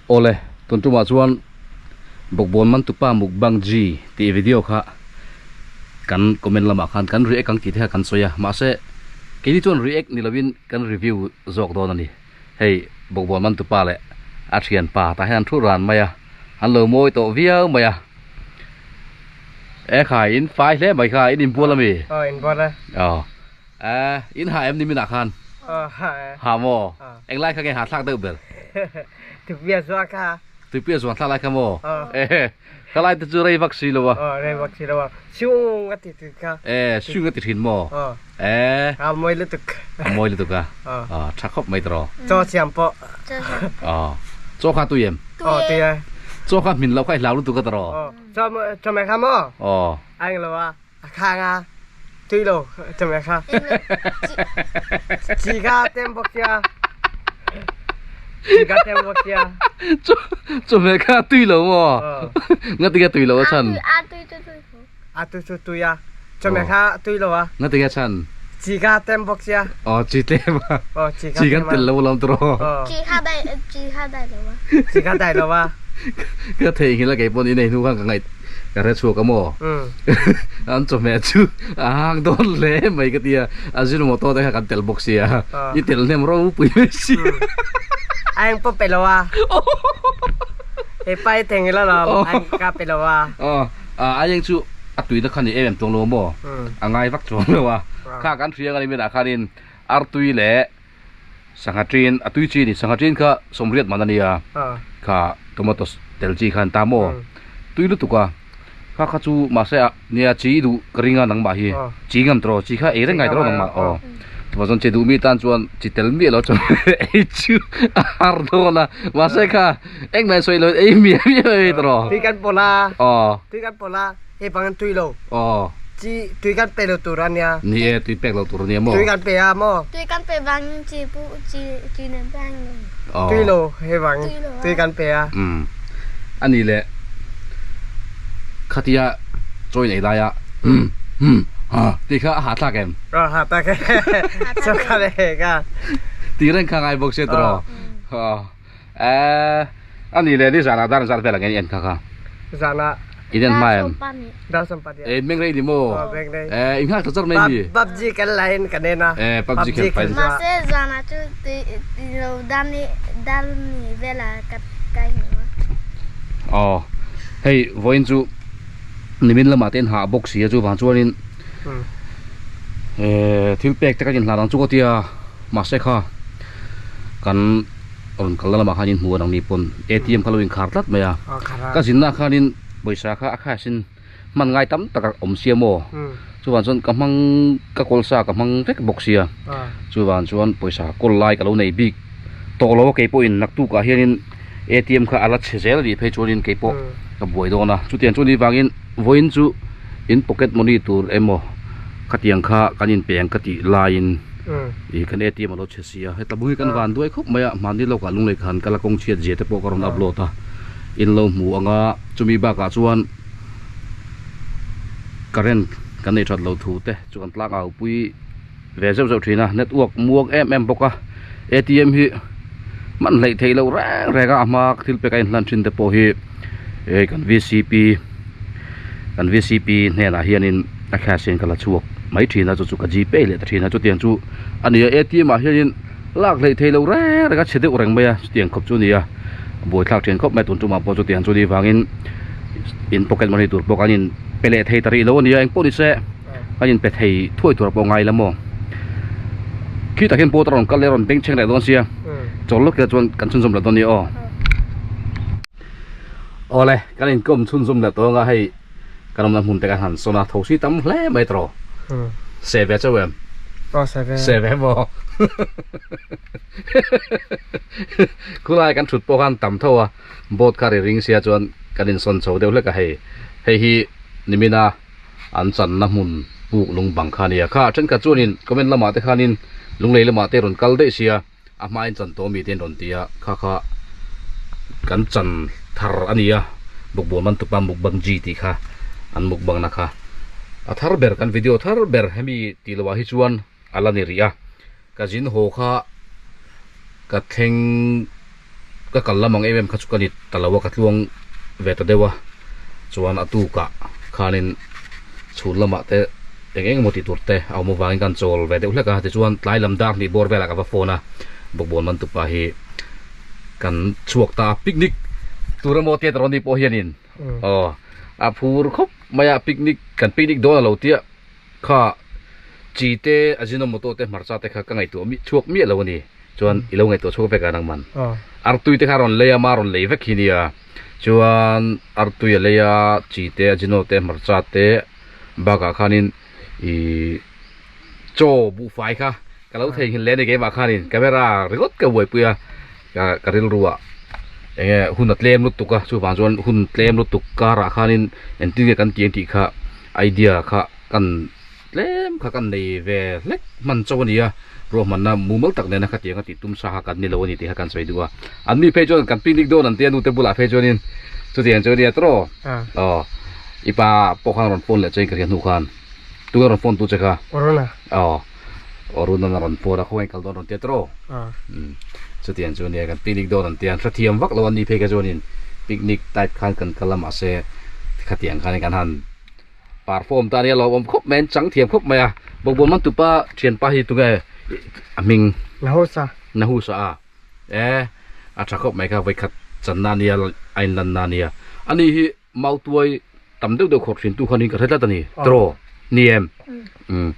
Awle, tun tumah chuan Bawkbawn Mantupa Mukbang G tih video kha kan comment lamah khan kan react ang tih te kha kan sawi a, mahse keini chuan react ni lovin kan review zawk dawn a ni. Hei Bawkbawn Mantupa leh a thianpa tah hian an thu ran mai a, an lo mawi tawh viau mai a. E khai in fai hle mai kha in inbual ami? Aw inbual a. Aw. Eh, in ha em ni minah khan? Aw ha e. Ha maw? Englai kha nge ha thlak deuh ber? Tuipia zuan kha. Tuipia zuan thlak lai kha maw? Aw. Eh, ka lai te chu rei vak si lo a. Aw, rei vak si lo a. Siung a ti thin kha. Eh, siung a ti thin maw? Aw. Eh. A mawi lutuk. A mawi lutuk a. Aw. Aw, tha khawp mai tawh. Chaw siam pawh. Chaw siam. Aw. Chaw kha tui em? Aw, tui e. Chaw kha hmin lo kha i hlau lutuk a tawh. Aw, chaw chaw mai kha maw? Aw. A eng lo a. A khang a tui lo chawhmeh kha. Chi kha tem bawk sia. Chi kha tem bawk sia. Chawhmeh kha tui lo maw? Ngati nge tui lo a chhan? A tui chu tui tho. A tui chu tui a. Chawhmeh kha tui lo a. Ngati nge chhan? Chi kha tem bawk sia. Aw chi tlem a. Aw chi kha Chi kan tel lo lam tawh. Aw. Chi kha dai chi kha dai lo a. Chi kha dai lo a. Ka theihnghilh a kei pawn in ei hnu khan ka ngaih ka hre chhuak a maw? An chawhmeh chu a hang dawn hle mai ka ti a, a zin motor te kha kan tel bawk sia, i tel hnem ropui mai sia. A eng pawh pe lo a, he pa i theng ila lo, a eng ka pe lo a. Aw, a eng chu a tuina kha ni em em tuang lo maw, a ngai vak chuang lo a, kha kan hria ang a ni minah khanin artui leh sangha ṭin, a tui chi a ni, sangha ṭin kha sawmriat man a nia, kha tomato tel chi khan ta maw, tui lutuk a, kha kha chu mahse a nia chi duh ka ring a nangmah hi, chi ngam tawh chi kha ei reng ngai tawh nangmah aw, chuvang chuan chi duh mi tan chuan chi tel miah lo chuan ei chu a har dawn a, mahse kha engmah sawi lo ei miah miah mai tawh. Tui kan pawlh a, aw. Tui kan pawlh a. Hei bang an tui lo. Aw. Chi tui kan pe lo tur a nia. Ni e, tui pek lo tur a nia maw? Tui kan pe a maw? Tui kan pe vangin chi pu chi chi nen pe ang lo. Aw. Tui lo hei bang tui kan pe a. Umm. A ni le khatia chaw in ei lai a umm umm ha tih kha a hahthlak em? Aw hahthlak e. Chaw kha le ka. Tih reng kha ngai bawk sia tawh. Aw. Eee a ni le nizanah dar zat vel ang en kha kha. Zanah. In en hma em? Dar sawmpahnih. Eh in mengrei ni maw? Aw mengrei. Eh in nghak ta char mai mi? PUBG kan la in kan en a. Eh PUBG khelh pai. Mahse zanah chu tui lo dar ni dar ni velah ka kai hmu a. Aw hei vawiin chu nimin lamah te in hah bawk si a chuvang chuanin eh thil pek te kan inhlan ang chu ka tia mahse kha kan rawn kalna lamah khan in hmu a nangni pawn atm kha lo inkhar tlat mai a ka zinna khanin pawisa kha a cash in hman ngai tam tak a awm sia maw chuvang chuan ka hmang ka kawl sa ka hmang vek bawk sia chuvang chuan pawisa kawl lai ka lo nei bik tawh lo a keipawhin naktukah hianin atm kha a la chhe zel a nih phei chuanin keipawh ka buai dawn a chutiang chu ni vangin vawiin chu in pocket money tur emaw khatiang kha kan inpe ang ka tih laiin ih kan atm a lo chhe si a heta bung hi kan van duai khawp mai a mahni lawkah lunglei khan kala kawng chhiat zia te pawh ka rawn upload a in lo hmu ang a chumi bakah chuan current kan nei that lo thu te chu kan tlang au pui ve zeuh zeuh thin a network muang em em bawk a atm hi hman hleih theih loh reng reng a a hma thil pek a inhlan thin te pawh hi hei kan vcp kan vcp hnenah hianin a cash in ka la chhuak mai thin a chu chu ka gpay leh ta thin a chutiang chu a ni a atm ah hianin lak hleih theih loh reng reng a chhe deuh reng mai a chutiang khawp chu a ni a buaithlak thin khawp mai tun tumah pawh chutiang chu a nih vangin in pocket money tur pawh kan in pe leh thei ta rih lo a ni a engpawh ni se kan in pe thei thuai tur pawh ngai la maw khitah khian boat a rawn kal leh a rawn beng chheng leh dawn sia chawl lawk ila chuan kan chhunzawm leh dawn a ni aw. Awle kan inkawm chhunzawm leh tawng a hei kan awmna hmun te kan han sawn a tho si tam hle mai tawh se ve chauh em aw se ve se ve maw khulai kan thut pawh khan tam tho a boat kha ri ring sia chuan kan insawn chho deuh hlek a hei hei hi nimina an channa hmun puk lung bang kha a nia kha thenkhat chuanin comment lamah te khanin lunglei lamah te rawn kal daih sia. A hmain chan tawh mi te an rawn ti a, kha kha kan chan thar a ni a, Bukbawn man tupa mukbang ji tih kha an mukbang na kha a thar ber kan video thar ber hemi tih loh ah hi chuan a la ni rih a, ka zin haw kha ka thleng. Ka kal lam ang em em kha chu ka ni ta lo a, ka tluang ve ta deuh a, chuan a tukah khanin chhun lamah te eng eng emaw tih tur te a awm avangin ka han chawl ve deuh hlek a, tichuan tlai lam dar hnih bawr velah ka va phone a, bawkbawn man tupa hi kan chhuak ta a, picnic tur emaw tia tawrh ni pawh hianin aw a phur khawp mai a, picnic kan picnic dawn a lo tia kha chi te Ajinomoto te hmarcha te kha ka ngaihtuah mi chhuak miah lo a ni. Chuan i lo ngaihtuah chhuak vek a nangman. Artui te kha a rawn lei a, ma rawn lei vek hi nia. Chuan artui a lei a, chi te, ajino te, hmarcha te bakah khanin ih chaw buhfai kha ka lo theihnghilh leh a ni keimah khanin camera ringawt ka buaipui a, ka ka rilru ah eng nge hun a tlem lutuk a, chuvang chuan hun tlem lutuk karah khanin engtin nge kan tih ang tih kha idea kha kan Tlem kha kan nei ve hlek hman chauh a ni a, ruahmanna mumal tak nena khatiang a tih tum sa kha kan ni lo a ni tih kha kan sawi duh a. An mi phei chuan kan picnic dawn an tia nute bulah phei chuanin chutiang chu a nia tawh aw. I pa pawh khan a rawn phone leh chuan ka hria hnu khan tunge rawn phone tu che kha? Aruna. Aw Aruna a rawn phone a khawngaih kal dawn rawn tia tawh chutiang chu a nia kan picnic dawn an tia an hrethiam vak lo a ni phei kha chuanin picnic type khan kan kal a mahse khatiang khanin kan han Perform ta ania lawmawm khawp mai an chang thiam khawp mai a bawkbawn man tupa thianpa hi tunge a hming Nahusa Nahusa a e a tha khawp mai kha vawikhat channa ania a inlanna ania ani hi mautuai tam deuh deuh khawrh thin tu khan in ka hre tlat ani tiraw ni em umm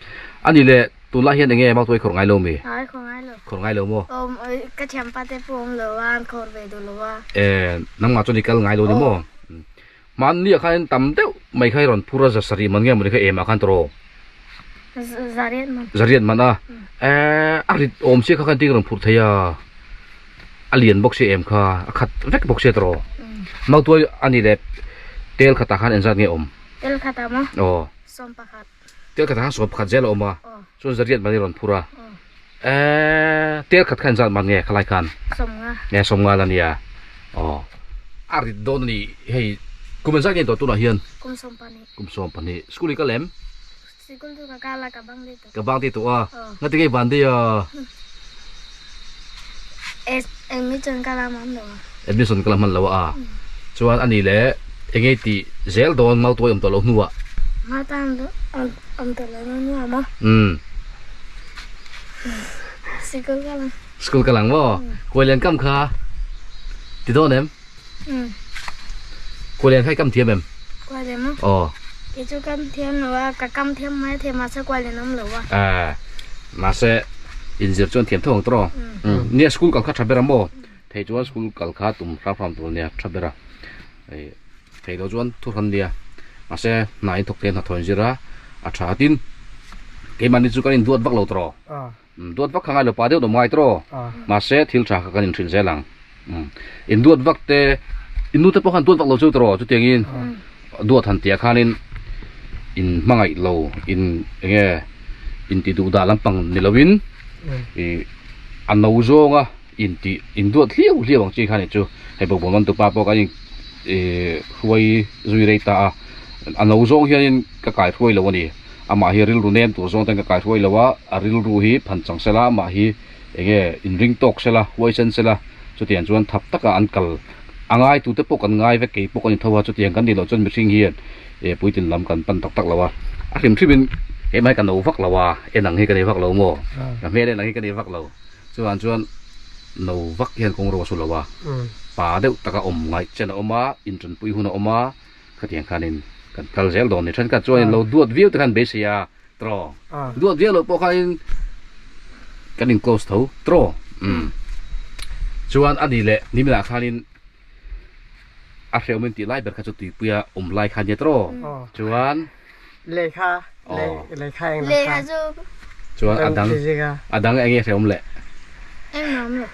ani leh tunlai hian enge mautuai khawrh ngai lo mi Ai khawrh ngai lo khawrh ngai lo maw awm ka thianpa te pawh awm lo a an khawrh ve duh lo a e nangmah chuan i kal ngai lo ni maw Hmanni ah khan tam deuh mai kha i rawn phur a, za sarih man nge mawni kha em ah khan tawh Zariat man. Zariat man a. Eh a rit awm sia kha khan ting rawn phur thei a. A lian bawk sia em kha a khat vek bawk sia tawh. Mautuai a ni leh tel khatah khan engzat nge awm? Tel khatah maw? Aw. Sawm pakhat. Tel khatah khan sawm pakhat zel a awm a. Chuan zariat man i rawn phur a. Eh tel khat kha engzat man nge khalai khan? Sawm nga. Nge sawm nga la nia. Aw. A rit dawn a ni hei kum engzat nge tawh tunah hian? Kum 20. Kum 20. School i kal em? Sikul chu ka kal a ka bang dei tawh. Ka bang dei tawh a. Ngati nge i ban dei a? Admission ka la hman lo a. Admission ka la hman lo a. Chuan a ni leh enge i tih zel dawn mautuai awm tawh loh hnuah? Mautuai awm tawh loh hnuah maw? Umm. Sikul ka lang. Sikul ka lang maw? Kuailian kam kha ti dawn em? Umm. Kuailian kha i kam thiam em? Kuailian maw? Aw. Kei chu kam thiam lo a, ka kam thiam mai thei mahse kuailian awm lo a. Eh, mahse inzir chuan thiam tho ang tawh. Umm. Nia school kal kha tha ber a maw? Thei chuan school kal kha tum hram hram tur ania tha ber a. Ei thei lo chuan thu hran nia. Mahse hna in thawk thei a hna thaw inzir a, a tha tin keimahni chu kan induat vak lo tawh. Aw. Duat vak kha ngai lo pa deuh deuh ngai tawh aw. Mahse thil tha kha kan inhrilh zel ang. In duat vak te in nu te pawh khan duat vak lo chu tawh chutiangin duat han tih ah khanin in hmangaih lo in eng nge in ti duh dah lampang ni lovin ih a no zawnga in tih in duat hliau hliau ang chi kha nih chu hei bawkbawn man tupa pawh kan in ih hruai zui rei ta a a no zawng hianin ka kai hruai lo a ni. Amah hi rilru nem tur zawng ten ka kai hruai lo a, a rilru hi phan chang sela, amah hi enge inring tawk sela, huaisen sela, chutiang chuan thap taka an kal a ngai tute pawh kan ngai vek, kei pawh kan intho a, chutiang kan nih loh chuan mihring hian eh puitlin lam kan pan tak tak lo a, a hrim hrim in keimah hi ka no vak lo a, en ang hi ka nei vak lo maw, ka hmel en ang hi ka nei vak lo, chuvang chuan no vak hian kawng ro a su lo a, pa deuh taka awm ngaih chen a awm a, intanpui hun a awm a. Khatiang khanin kan kal zel dawn ni. Thenkhat chuanin lo duat viau te khan beisei a tiraw. Duat viau loh pawh khanin kan in close tho tiraw. Umm. Chuan a ni leh niminah khanin a hrehawm in tih lai ber kha chu tuipuia awm lai kha nia tiraw. Chuan Lehkha lehkha eng lehkha chuan a dang a dang eng nge hrehawm leh. Eng nuam lo.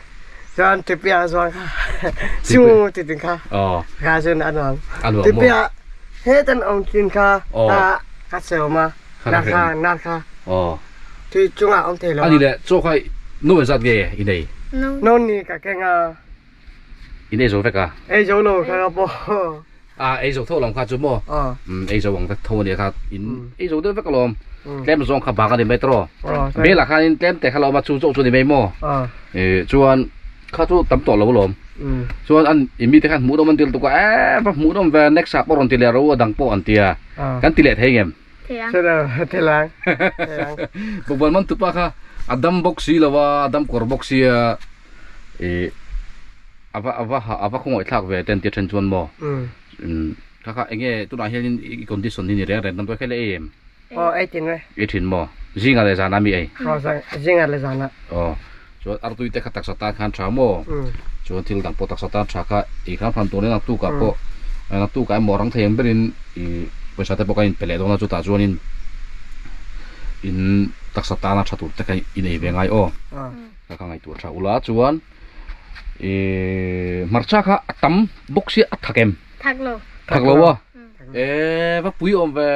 Chuan tuipuia zuang kha simu ti tin kha kha chuan a nuam. A nuam maw? Tuipuia hetan awm thin kha ka cheu ma na kha na kha tui chungah awm thei lo. A ni leh chaw kha no engzat nge i nei? No ni ka keng a. In ei zo vek a? Ei zo lo kha ka pawh. A ei zo tho alawm kha chu maw? Umm ei zo ang vek tho ania kha in ei zo deuh vek alawm. Tlem zawng kha bak a ni mai tawh. Bel ah khanin tlem te kha la awm a chu zawk chu ni mai maw? Chuan. Kha chu tam tawh lo alawm. Chuan an i mite khan hmuh nawm an ti lutuk a, eh va hmuh nawm ve next ah pawh rawn ti leh ro a dang pawh an ti a. Kan ti leh thei ngem? Thei ang. Thei ang. Thei ang. Bawkbawn man tupa kha a dam bawk si lo a, a dam kawr bawk si a, i a va a va a va khawngaih thlak ve te an ti a then chuan maw? Kha kha enge tunah hianin i condition hi ni reng reng damdawi kha i la ei em? Aw ei thin e. Ei thin maw? Zingah leh zanah mi ei? Aw zingah leh zanah. Aw chuan artui te kha taksa tan khan tha maw? Chuan thil dang pawh taksa tan tha kha ei hram hram tur nen naktukah pawh naktukah emaw rang thei ang berin i pawisa te pawh kan inpe leh dawn a chutah chuanin in taksa tana tha tur te kha in ei ve ngai aw. Kha kha ngaihtuah tha ula chuan i hmarcha kha a tam bawk sia a thak em? Thak lo. Thak lo a? E va pui awm ve.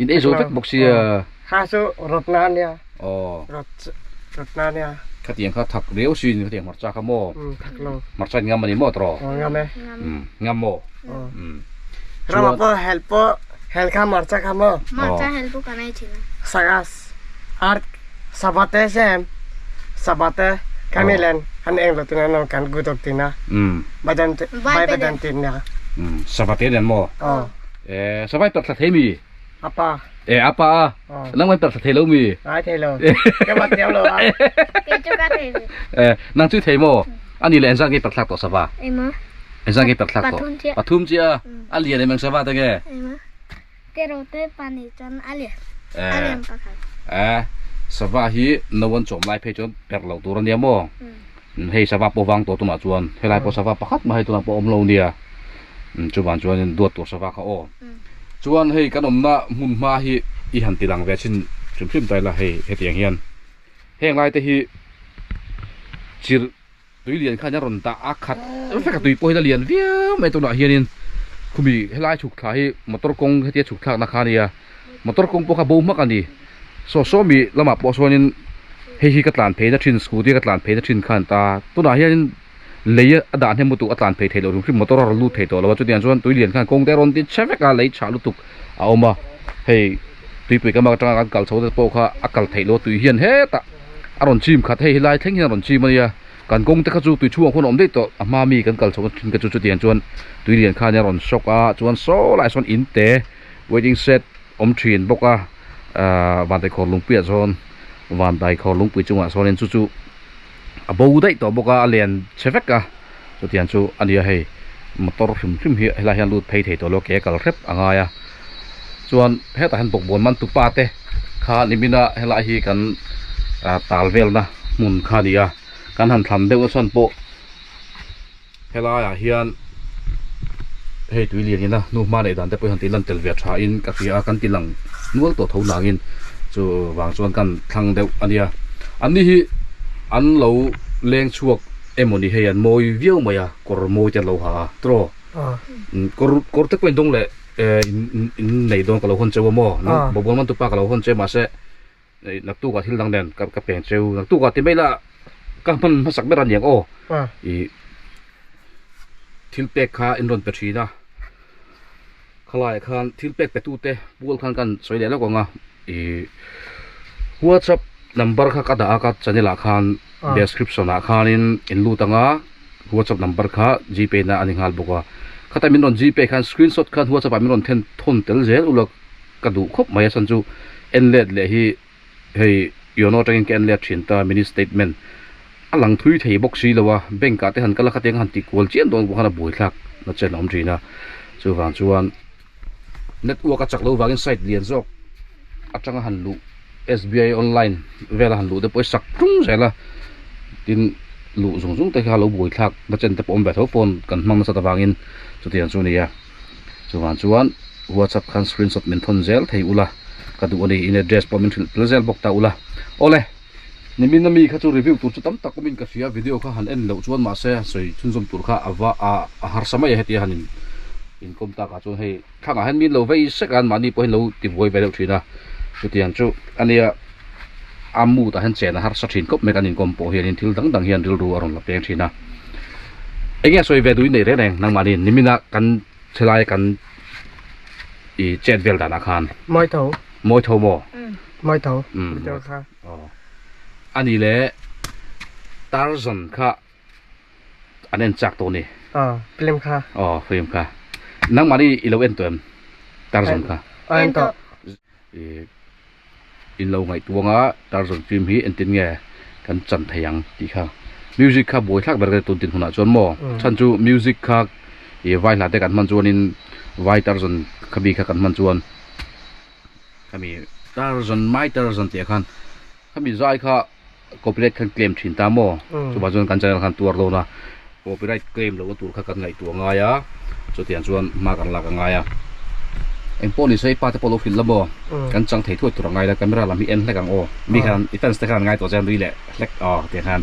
In ei zo vek bawk sia. Kha chu rawt na ania. Aw. Rawt rawt na ania. Khatiang kha thak riau sin khatiang hmarcha kha maw. Thak lo. Hmarcha in ngam ani maw tawh. Aw ngam e. Ngam maw. Rama pawh hel pawh hel kha hmarcha kha maw. Hmarcha hel pawh kan ei thin a. Sagas art sabate sem sabate kamilen an eng lo tina no kan gudok tina badan bai badan tina. Sabate nen maw? Aw. Eh savai per thla thei mi? Apa. Eh apa a? Nang mai per thla thei lo mi? Ai thei lo. Ka bat thiam lo a. Kei chu ka thei ve. Eh nang chu thei maw? Ani le engzat nge per thlak tawh sava? Emaw. Engzat nge per thlak tawh? Pathum chiah. Pathum chiah a? A lian em ang sava te nge? Emaw. Tero te pahnih chuan a lian a lian pakhat. Eh sava hi no an chawm lai phei chuan per loh tur ania maw? Hei sava pawh vang tawh tunah chuan helai pawh sava pakhat mah hei tunah pawh a awm lo nia. Chuvang chuanin duat tur sava kha aw. Chuan hei kan awmna hmun hma hi i han ti lang ve chin hrim hrim ta ila hei hetiang hian heng lai te hi chirh Tui lian khan a rawn dah a khat vek a tui pawh hi la lian viau mai tunah hianin khumi helai chhuk thla hi motor kawng hetia chhuk thlakna kha a nia motor kawng pawh kha bo hmak a ni saw sawmi lamah pawh sawiin hei hi ka tlan phei na thin scooty ka tlan phei na thin khan ta tunah hianin lei a dah hnem lutuk a tlan phei theih loh hrim hrim motor a rawn lut thei tawh lo a chutiang chuan tui lian khan kawng te a rawn ti chhe vek a lei chhah lutuk a awm a hei tuipui ka mak atanga kan kal chho te pawh kha a kal theih loh a tui hian hetah. a rawn chim khat hei helai thleng hian a rawn chim a nia kan kawng te kha chu tui chhungah khuan a awm daih tawh a hma mi kan kal chhoh thin kha chu chutiang chuan tui lian khan a rawn shock a chuan saw lai sawn in te waiting shed awm thin bawk a ahh vantai khawr lungpui ah sawn vantai khawr lungpui chungah sawnin chu chu a bo daih tawh bawk a a lian chhe vek a chutiang chu a nia hei motor hrim hrim hi helai hian lut phei thei tawh lo ke a kal hrep a ngai a chuan hetah hian bawkbawn man tupa te kha nimina helai hi kan ah tal velna hmun kha a ni a kan han thlam deuh na chhan pawh helaiah hian hei tui lian ina hnu hma neih dan te pawh hi han tih lan tel ve tha in ka hria a kan ti lang nual tawh tho nangin chu vang chuan kan thlang deuh a nia an ni hi an lo leng chhuak emaw ni hei an mawi viau mai a kawr mawi te an lo ha a tiraw kawr kawr te pawh in dawng leh in nei dawn ka lo hawn cheu a maw bawkbawn man tupa ka lo hawn cheu mahse naktukah thil dang nen ka peng cheu naktukah ti mai la ka hman hmasak ber a niang aw ih thil pek kha in rawn pe thin a khalaiah khan thil pek pe tu te pual khan kan sawi leh lawk ang a ih whatsapp number kha ka dah a ka channel ah khan description ah khanin in lut ang a whatsapp number kha gpay na a ni nghal bawk a khata min rawn gpay khan screenshot khan whatsapp ah min rawn then thawn tel zel ulak ka duh khawp mai a chhan chu en let leh hi hei yono atangin ka en let thin ta mini statement a lang thui thei bawk si lo a bank ah te han kal a khatiang han tih kual chian dawn pawh khan a buai thlak na chen a awm thin a chuvang chuan network a chak loh vangin site lian zawk atanga han luh S_B_I online vela han luh te pawh hi sak tung zel a tin luh zung zung te kha lo buai thlak na chen te pawh awm ve tho phone kan hmang nasat avangin chutiang chu a ni a. Chuvang chuan WhatsApp khan screenshot min thawn zel thei ula ka duh a ni in address pawh min hrilh tel zel bawk ta ula. Awle, nimin ami kha chu review tur chu tam tak awmin ka hria video kha han en loh chuan mahse sawi chhunzawm tur kha a va a harsa mai a hetia han in inkawm takah chuan hei thlangah hian min lo vei sek a anmahni pawh hi lo tibuai ve deuh thin a chutiang chu ania a mood ah hian chen a harsa thin khawp mai kan inkawm pawh hianin thil dang dang hian rilru a rawn la peng thin a eng nge sawi ve duh in nei reng reng nangmahni nimina kan chelai kan i chet vel danah khan mawi tho mawi tho maw mawi tho kha aw ani le. Tarzan kha an en chak tawh ni. Aw film kha. Aw film kha. Nangmahni i lo en tawh em Tarzan kha? Aw en tawh. I in lo ngaihtuang a Tarzan film hi entin nge kan chan thei ang tih kha music kha buai thlak ber ka ti tun tin hunah chuan maw chhan chu music kha i vai hla te kan hman chuanin vai Tarzan kha mi kha kan hman chuan khami Tarzan my Tarzan tih ah khan khami zai kha copyright khan claim thin ta maw chuvang chuan kan channel khan tuar dawn a copyright claim lohna tur kha kan ngaihtuah ngai a chutiang chuan hma kan lak a ngai a engpawh ni se i pa te pawh lo hrilh la maw kan chang thei thuai tur a ngai la camera lam hi en hlek ang aw mi khan i fans te khan an ngai tawh che a nui leh hlek aw tiang khan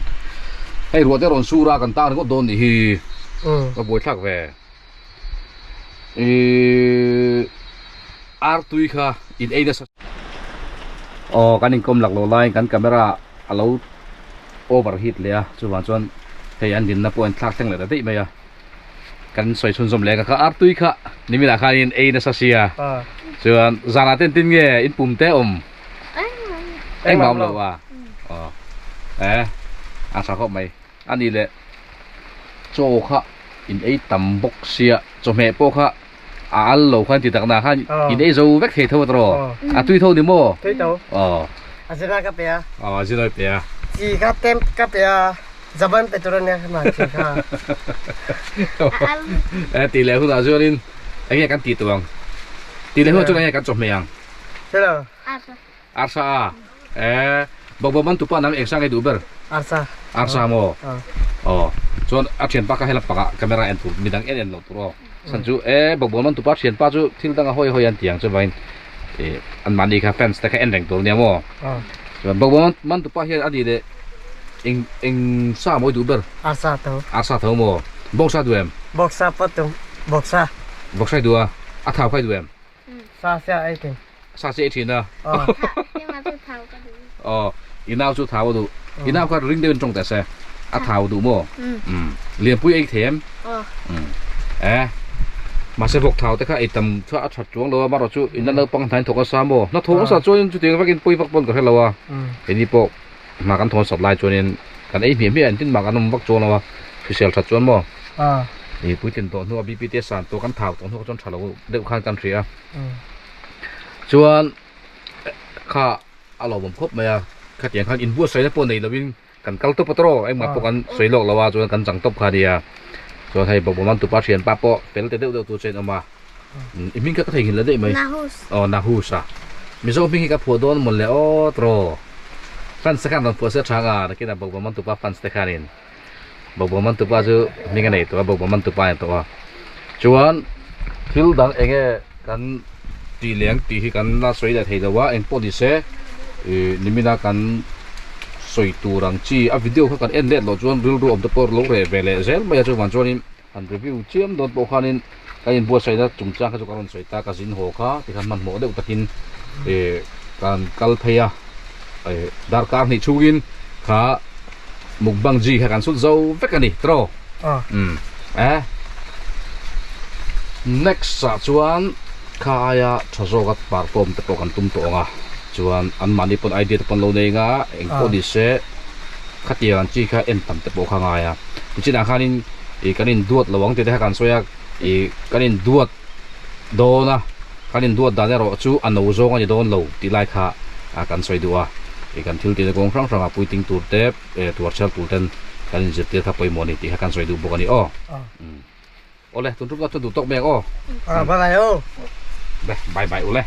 hei ruah te rawn sur a kan tang ringawt dawn nih hi ka buaithlak ve Ihh artui kha in ei nasa aw kan inkawm lak loh laiin kan camera a lo over heat leh a chuvang chuan hei an dinna pawh a inthlak thleng leh ta daih mai a kan sawi chhunzawm leh ka kha artui kha niminah khan in ei nasa sia chuan zanah te engtin nge in pum te awm engmah awm lo a aw eh a tha khawp mai. A nih leh chaw kha in ei tam bawk sia chawhmeh pawh kha a al lo khan ti takna khan in ei zo vek thei tho a tawh a tui tho ni maw? Tui tho. Aw. A zina ka pe a. Aw a zina pe a. Chi kha tem ka pe a zaban pe tur a nia kha chi kha. E ti leh hunah chuanin eng nge kan tih tawh ang? Ti leh hunah chuan eng nge kan chawhmeh ang? Hello. Arsa. Arsa a. Eh, bawkbaw man tupa nang eng sang ei duh ber? Arsa. Arsa maw? Aw. Chuan a thianpa kha hela pakah camera en tur midang en en loh tur aw. Chhan chu eh bawkbaw man tupa thianpa chu thil danga hawi hawi an ti ang chuvangin eh anmahni kha fans te kha en reng tur nia maw? Chuan bawkbaw man tupa hian a nih leh eng eng sa maw i duh ber? Arsa tho. Arsa tho maw? Bawksa duh em? Bawksa pawh tum. Bawksa. Bawksa i duh a? A thau kha i duh em? Sa sia ei thin. Sa sia ei thin a. Aw. Keimah chu thau ka duh. Aw, i nau chu thau a duh. I nau kha ring deuhin tawng teh se. A thau a duh maw? Um. Lianpui ei thei em? Aw. Um. Eh. Mahse vawk thau te kha ei tam chu a that chuang lo a, marawh chu in la naupang hnain thawk asa maw? Hna thawk nasa chuanin chutiang vakin pawi vak pawn ka hre lo a. Keini pawh hna kan thawn sat lai chuanin kan ei hmiah hmiah engtin mah kan awm vak chuang lo a, hrisel that chuan maw? I puitlin tawh hnuah BP te san tawh kan thau tawh hnuah chuan tha lo deuh khan kan hria a. Chuan kha a lawmawm khawp mai a, khatiang khan inbuatsaihna pawh nei lovin kan kal tawp a tawrh engmah pawh kan sawi lawk lo a chuan kan chang tawp kha a nia. Chuan hei bawkbawn tupa thianpa pawh fel te deuh deuh tur chuan awm a. I hming kha ka theihnghilh la daih mai. Nahus. Aw Nahus a. Mizo hming hi ka phuah dawn mawn le aw tawrh. Fans te khan rawn phuah se a tha ang a, nakinah bawkbawn tupa fans te khanin. Bawkbawn man tupa chu hming a nei tawh a, bawkbawn man tupa a ni tawh a. Chuan thil dang eng nge kan tih leh ang tih hi kan la sawi leh thei lo a, eng pawh ni se ih nimina kan sawi tur ang chi a video kha kan en let loh chuan rilru awm te pawh lo reh ve leh zel mai a, chuvang chuanin han review chiam dawn pawh khanin kan inbuatsaihna chungchang kha chu ka rawn sawi ta, ka zin haw kha tikhan hmanhmawh deuh takin ih kan kal phei a, ih darkar hnih chhungin kha. Mukbang ji kha kan sut zo vek a ni tiraw? Umm eh next ah chuan kha aia tha zawka perform te pawh kan tum tawh ang a chuan anmahni pawn idea te pawn lo nei anga eng pawh ni se khatiang ang chi kha en tam te pawh kha ngai a tichinah khanin ih kan induat lo ang tih te kha kan sawi a ih kan induat dawn a, kan induat dan erawh chu a no zawng a ni dawn lo tih lai kha kan sawi duh a, ih kan thil tihna kawng hrang hrangah puiting tur te eh tuar chhiar tur ten kan inzirtir kha pawimawh a ni tih kha kan sawi duh bawk a ni aw. Awle tun tum chu duh tawk mek aw. Bye bye aw. Bye bye ule.